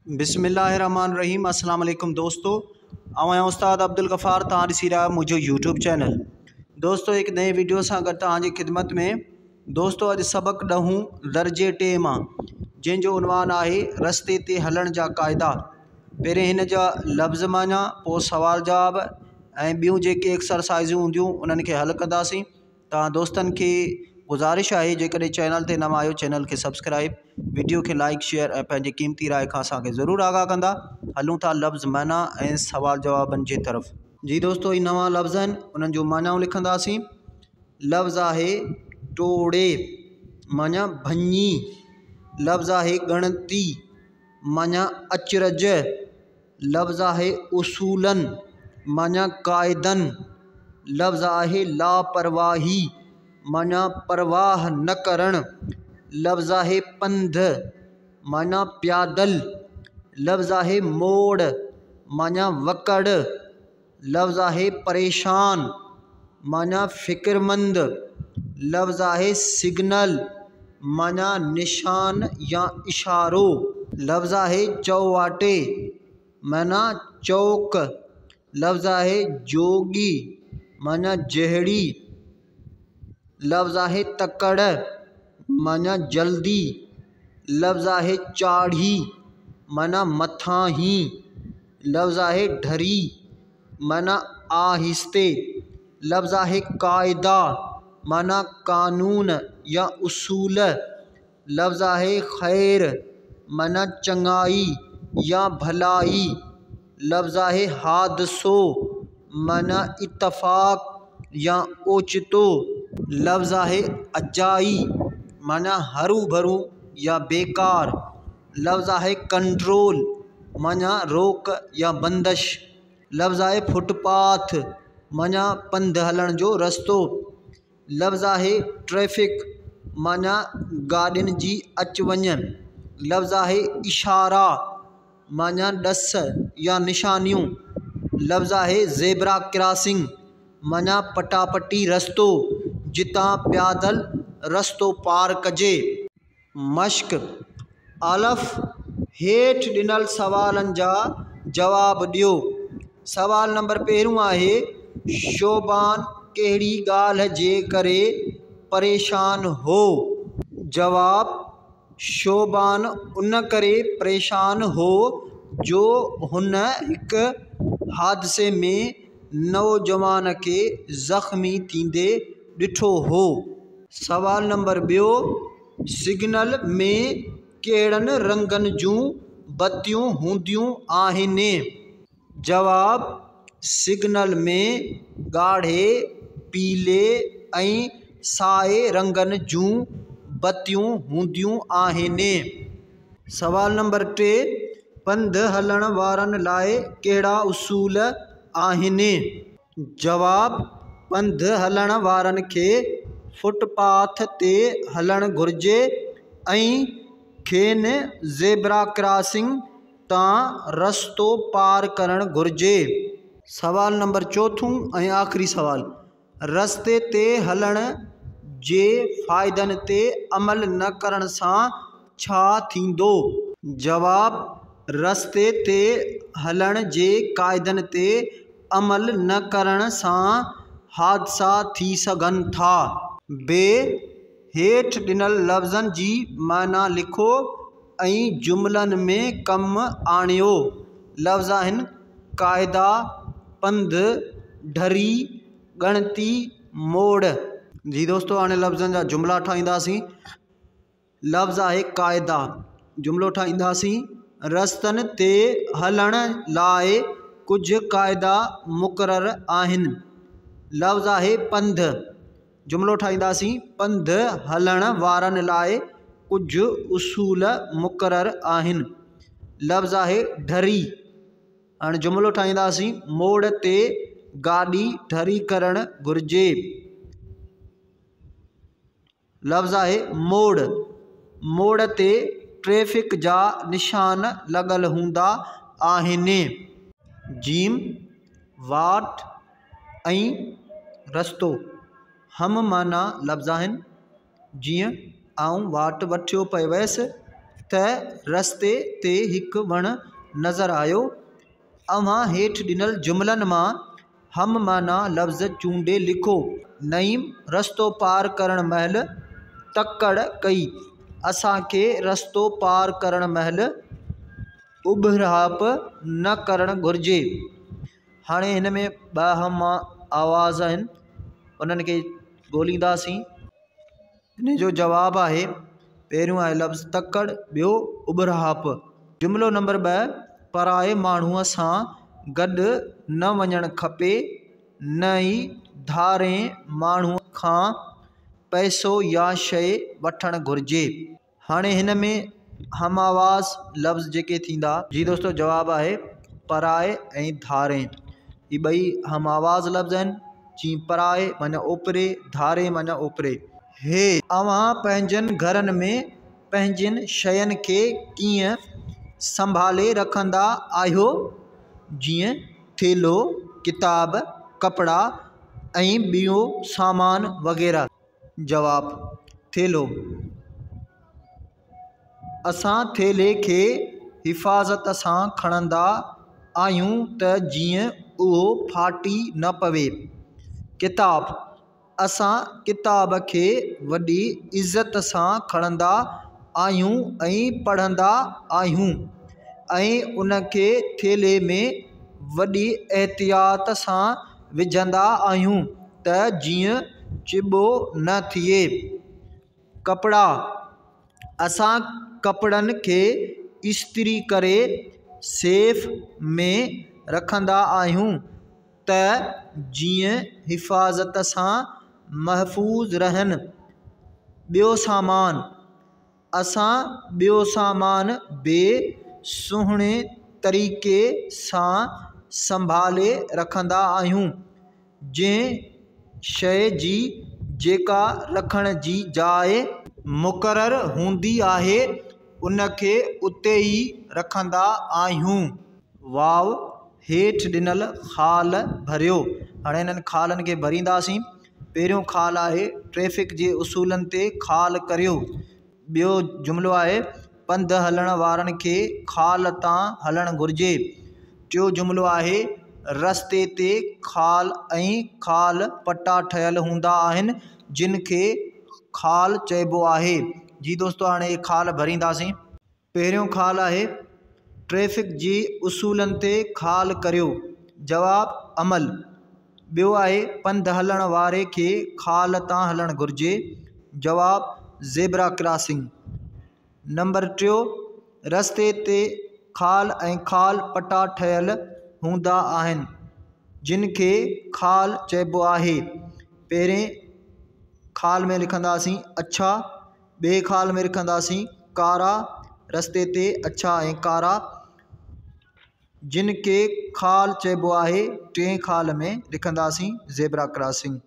بسم الله الرحمن الرحيم السلام عليڪم دوستو آئون آهيان استاد عبدالغفار توهان ڏسي رهيا آهيو منهنجو يوٽيوب چينل دوستو هڪ نئين ويڊيو سان گڏ توهان جي خدمت ۾ دوستو اڄ سبق ڏهون درجي ٽي مان جنهن جو عنوان آهي رستي تي هلڻ جا قاعدا پهرين هن جا لفظ معنيٰ پوء سوال جواب ۽ ٻيون جيڪي ايڪسرسائزون هونديون انهن کي حل ڪنداسين توهان دوستن کي گذارش آهي جيڪڏهن چينل تي نوان آهيو چينل کي سبسڪرائب وڊيو کي لائڪ شيئر ۽ پنهنجي قيمتي راء کان اسان کي ضرور آگاهه ڪندا. هلون ٿا لفظ معنيٰ ۽ سوال جوابن جي طرف. جي دوستو هي نوان لفظ آهن انهن جون معنائون لکنداسين. لفظ آهي ٽوڙي معنيٰ ڀڃي. لفظ آهي ڳڻتي معنيٰ اچرج. لفظ آهي اصولن معنيٰ قاعدن، لفظ آهي لاپرواهي معنيٰ پرواهه نه ڪرڻ، لفظ آهي پنڌ معنيٰ پيادل، لفظ آهي موڙ معنيٰ وڪڙ، لفظ آهي پريشان معنيٰ فڪرمند، لفظ آهي سگنل معنيٰ نشان يا اشارو. لفظ آهي چؤواٽي معنيٰ چوڪ، لفظ آهي جوڳي معنيٰ جهڙي، لفظ آهي تڪڙ معنيٰ جلدي، لفظ آهي چاڙهي معنيٰ مٿاهين، لفظ آهي ڍري معنيٰ آهستي، لفظ آهي قاعدا معنيٰ قانون يا اصول، لفظ آهي خير معنيٰ چڱائي يا ڀلائي، لفظ آهي حادثو معنيٰ اتفاق يا اوچتو، لفظ آهي اجائي معنيٰ هروڀرو يا بيڪار، لفظ آهي ڪنٽرول معنيٰ روڪ يا بندش، لفظ آهي فٽ پاٿ معنيٰ پنڌ هلڻ جو رستو، لفظ آهي ٽريفڪ معنيٰ گاڏين جي اچ وڃ، لفظ آهي اشارا معنيٰ ڏس يا نشانيون، لفظ آهي زيبرا ڪراسنگ معنيٰ پٽاپٽي رستو جتان پيادل رستو پار ڪجي. مشق، الف، هيٺ ڏنل سوالن جا جواب ڏيو. سوال نمبر پهريون آهي، شعبان ڪهڙي ڳالهه جي ڪري پريشان هو؟ جواب، شعبان ان ڪري پريشان هو جو هن هڪ حادثي ۾ نوجوان کي زخمي ٿيندي ڏٺو هو. سوال نمبر ٻيو، سگنل ۾ ڪهڙن رنگن جون بتيون هونديون آهن؟ جواب، سگنل ۾ ڳاڙهي، پيلي ۽ سائي رنگن جون بتيون هونديون آهن. سوال نمبر ٽي، پنڌ هلڻ وارن لاء ڪهڙا اصول آهن؟ جواب، پنڌ هلڻ وارن کي فٽ پاٿ تي هلڻ گهرجي ۽ کين زيبرا ڪراسنگ تان رستو پار ڪرڻ گهرجي. سوال نمبر چوٿون ۽ آخري سوال، رستي تي هلڻ جي فائدن تي عمل نه ڪرڻ سان ڇا ٿيندو؟ جواب، رستي تي هلڻ جي قاعدن تي عمل نه ڪرڻ سان حادثا ٿي سگهن ٿا. بي، هيٺ ڏنل لفظن جي معنيٰ لکو ۽ جملن ۾ ڪم آڻيو. لفظ آهن، قاعدا، پنڌ، ڍري، ڳڻتي، موڙ. جي دوستو هاڻي لفظن جا جملا ٺاهينداسين. لفظ آهي قاعدا. جملو ٺاهينداسين، رستن تي هلڻ لاء ڪجهه قاعدا مقرر آهن. لفظ آهي پنڌ. جملو ٺاهينداسين، پنڌ هلڻ وارن لاء ڪجهه اصول مقرر آهن. لفظ آهي ڍري. هاڻي جملو ٺاهينداسين، موڙ تي گاڏي ڍري ڪرڻ گهرجي. لفظ آهي موڙ. موڙ تي ٽريفڪ جا نشان لڳل هوندا آهن. جيم، واٽ ۽ رستو هم معنيٰ لفظ آهن. جيئن، آئون واٽ وٺيو پئي ويس ته. ته رستي تي هڪ وڻ نظر آيو. اوهان هيٺ ڏنل جملن مان هم معنيٰ لفظ چونڊي لکو. نعيم رستو پار ڪرڻ مهل تڪڙ ڪئي. اسان کي رستو پار ڪرڻ مهل اٻهرائپ نه ڪرڻ گهرجي. هاڻي هن ۾ ٻه هم آواز آهن، انهن کي ڳولينداسين. ان جو جواب آهي، پهريون آهي لفظ تڪڙ، ٻيو اٻهرائپ. جملو نمبر 2، پرائي ماڻهوء سان گڏ نه وڃڻ کپي، نه ئي ڌارئين ماڻهوء کان پئسو يا شيء وٺڻ گهرجي. هاڻي هن ۾ هم آواز لفظ جيڪي ٿيندا. جي دوستو جواب آهي پرائي ۽ ڌارين. هي ٻئي هم آواز لفظ آهن. جيئن پرائي معنيٰ اوپري، ڌارين معنيٰ اوپري. هي. اوهان پنهنجن گهرن ۾ پنهنجين شين کي ڪيئن سنڀالي رکندا آهيو؟ جيئن ٿيلهو، ڪتاب، ڪپڙا ۽ ٻيو سامان وغيره. جواب، ٿيلهو. اسان ٿيلهي کي حفاظت سان کڻندا آهيون ته جيئن اهو ڦاٽي نه پوي. ڪتاب، اسان ڪتاب کي وڏي عزت سان کڻندا آهيون ۽ پڙهندا آهيون ۽ ان کي ٿيلهي ۾ وڏي احتياط سان وجهندا آهيون ته جيئن چٻو نه ٿئي. ڪپڙا، اسان ڪپڙن کي استري ڪري سيف ۾ رکندا آهيون ته جيئن حفاظت سان محفوظ رهن. ٻيو سامان، اسان ٻيو سامان به سهڻي طريقي سان سنڀالي رکندا آهيون. جنهن شيء جي جيڪا رکڻ جي جاء مقرر هوندي آهي، ان کي اتي ئي رکندا آهيون. واو هيٺ ڏنل خال ڀريو. هاڻي انهن خالن کي ڀرينداسين. پهريون خال آهي ٽريفڪ جي اصولن تي خال ڪريو. ٻيو جملو آهي پنڌ هلڻ وارن کي خال تان هلڻ گهرجي. ٽيون جملو آهي رستي تي خال ۽ خال پٽا ٺهيل هوندا آهن جن کي خال چئبو آهي. جي دوستو هاڻي اهي خال ڀرينداسين. پهريون خال آهي ٽريفڪ جي اصولن تي خال ڪريو. جواب، عمل. ٻيو آهي پنڌ هلڻ واري کي خال تان هلڻ گهرجي. جواب، زيبرا ڪراسنگ. نمبر ٽيو رستي تي خال ۽ خال پٽا ٺهيل هوندا آهن جن کي خال چئبو آهي. پهرين خال ۾ لکنداسين اڇا. ٻئي خال ۾ رکنداسين ڪارا، رستي تي اڇا ۽ ڪارا، جن کي خال چئبو آهي. ٽئين خال ۾ لکنداسين زيبرا ڪراسنگ.